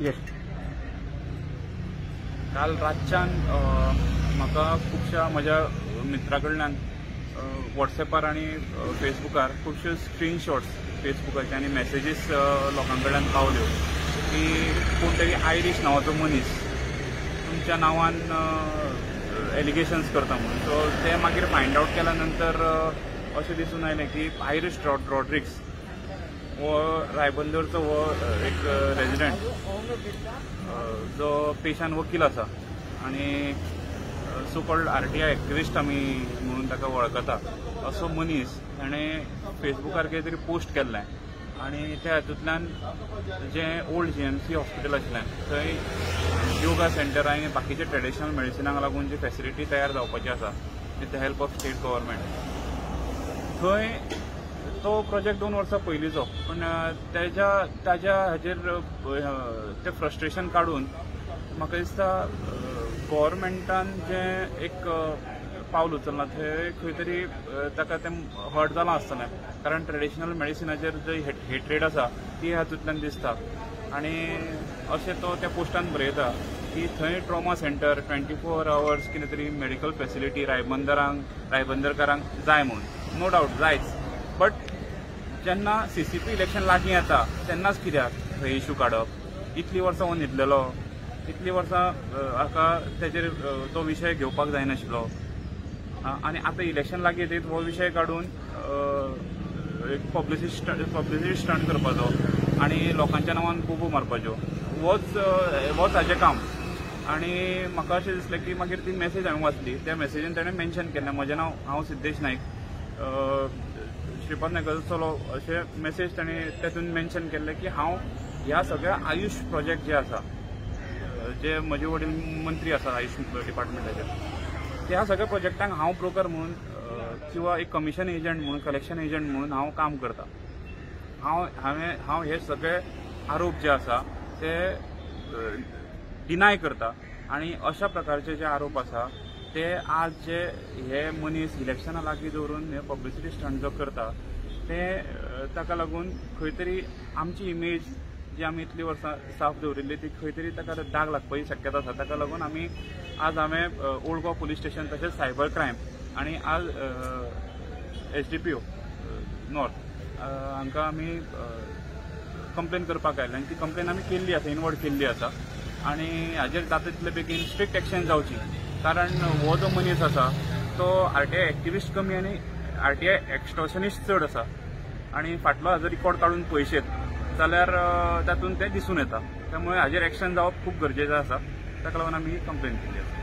येस. काल रातच्यान म्हाका खुबश्या म्हज्या मित्रा कडल्यान वॉट्सॅपार आनी फेसबुकार खुबश्यो स्क्रीनशॉट्स फेसबुकाचे आनी मॅसेजीस लोकां कडल्यान पावल्यो की कोण तरी आयरीश नांवाचो मनीस तुमच्या नांवान एलिगेशन्स करता म्हणून. सो ते मागीर फायंड आवट केल्या नंतर अशें दिसून आयलें की आयरीश रॉड्रिक्स हो रायबंदरचो हो एक रेजिडंट जो पेशान वकील आसा आनी so called RTI activist आमी म्हणून ताका वळखता, असो मनीस ताणें फेसबुकार कितें तरी पोस्ट केल्लें आनी त्या हातूंतल्यान जें ओल्ड GMC hospital आशिल्लें थंय योगा सेंटर आनी बाकीचे ट्रेडिशनल मेडिसिनाक लागून जी फेसिलिटी तयार जावपाची आसा with the help of state government, थंय तो प्रोजेक्ट 2 वर्सां पयलींचो, पूण ताज्या हाजेर तें फ्रस्ट्रेशन काडून म्हाका दिसता गव्हर्मेंटान जें एक पावल उचललां थंय खंय तरी ताका तें हर्ट जालां आसतलें, कारण ट्रेडिशनल मेडिसिनाचेर जी हेट्रेड आसा ती हातूंतल्यान दिसता. आनी अशें तो त्या पोस्टान बरयता की थंय ट्रॉमा सेंटर 24 आवर्स कितें तरी मेडिकल फेसिलिटी रायबंदरकारांक जाय म्हणून. नो डावट जायच, बट जेन्ना CCP election लागीं येता तेन्नाच कित्याक थंय इशू काडप? इतलीं वर्सां हो न्हिदलेलो, इतलीं वर्सां हाका तेजेर तो विशय घेवपाक जायनाशिल्लो आनी आतां इलेक्शन लागीं येत हो विशय काडून एक पब्लिसिटी स्टंट करपाचो आनी लोकांच्या नांवान बोबो मारपाच्यो, होच हाजें काम. आनी म्हाका अशें दिसलें की मागीर ती मॅसेज हांवें वाचली, त्या मॅसेजीन ताणें मेन्शन केल्लें म्हजें नांव, हांव सिद्धेश नायक, श्रीपाद नायकाचो चलो, अशें मॅसेज ताणें तातूंत मेन्शन केल्लें की हांव ह्या सगळ्या आयुश प्रोजेक्ट जे आसा, जे म्हजे वडील मंत्री आसा आयुश डिपार्टमेंटाचे, त्या सगळ्या प्रोजेक्टांक हांव ब्रोकर म्हणून किंवा एक कमिशन एजंट म्हणून, कलेक्शन एजंट म्हणून हांव काम करता. हांव हे सगळे आरोप जे आसा ते डिनाय करता आनी अशा प्रकारचे जे आरोप आसा ते आज जे हे मनीस इलेक्शना लागीं दवरून हे पब्लिसिटी स्टंट जो करता ते ताका लागून खंय तरी आमची इमेज जी आमी इतलीं वर्सां साफ दवरिल्ली ती खंय तरी ताका दाग लागपाची शक्यता आसा. ताका लागून आमी आज हांवें ओल्ड गोवा पुलीस स्टेशन तशेंच सायबर क्रायम आनी आज SDPO north हांकां आमी कंप्लेन करपाक आयले आनी ती कंप्लेन आमी केल्ली आसा, इनवर्ड केल्ली आसा आनी हाजेर जाता तितले बेगीन स्ट्रिक्ट एक्शन जावची, कारण हो जो मनीस आसा तो RTI activist कमी आनी RTI एक्स्टॉर्शनिस्ट चड आसा आनी फाटलो हाजो रिकॉर्ड काडून पळयशेत जाल्यार तातूंत तें दिसून येता. त्यामुळे हाजेर एक्शन जावप खूब गरजेचें आसा, ताका लागून आमी कंप्लेन केल्ली आसा.